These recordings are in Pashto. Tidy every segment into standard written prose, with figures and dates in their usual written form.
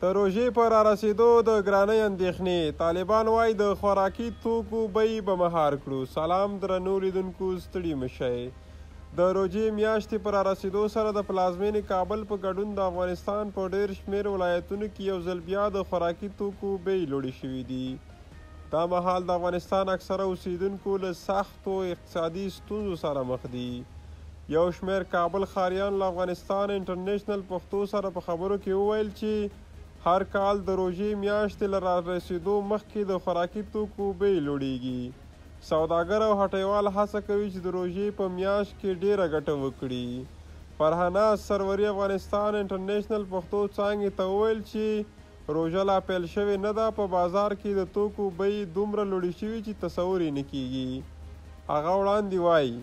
د روژې په رارسېدو د ګرانۍ اندېښنې، طالبان وايي د خوراکي توکو بیې به مهار کړو. سلام درنو لیدونکو، ستړي مه شئ. د روژې میاشتې په رارسېدو سره د پلازمېنې کابل په ګډون د افغانستان په ډېر شمېر ولایتونو کې یو ځل بیا د خوراکي توکو بیې لوړې شوې دي. دا مهال د افغانستان اکثره اوسېدونکو له سختو اقتصادي ستونزو سره مخ دي. یو شمېر کابل ښاریان له افغانستان انټرنشنل پښتو سره په خبرو کې وویل چې هر کال د روژې میاشتې له رارسېدو مخکې د خوراکي توکو بیې لوړېږي. سوداګر او هټۍوال هڅه کوي چې د روژې په میاشت کې ډېره ګټه وکړي. فرحناز سروري افغانستان انټرنشنل پښتو څانګې ته وویل چې روژه لا پیل شوې نه ده، په بازار کې د توکو بیې دومره لوړې شوي چې تصور یې نه کېږي. هغه وړاندې وايي،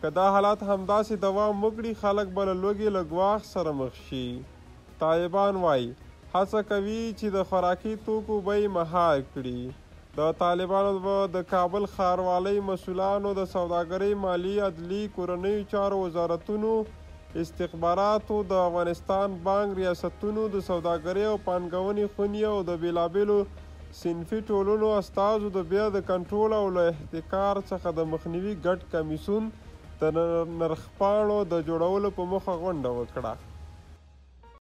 که دا حالات همداسې دوام وکړي، خلک به له لوږې له ګواښ سره مخ شي. طالبان وايي، هڅه کوي چې د خوراکي توکو بیې مهار کړي. د طالبانو د کابل ښاروالۍ مسؤلانو د سوداګرۍ، مالي، عدلي، کورنیو چارو وزارتونو، استخباراتو، د افغانستان بانک ریاستونو، د سوداګرۍ او پانګونې خونې او د بېلابېلو صنفي ټولنو استازو د بیو د کنټرول او له احتکار څخه د مخنیوي ګډ کمیسیون د نرخپاڼو د جوړولو په موخه غونډه وکړه.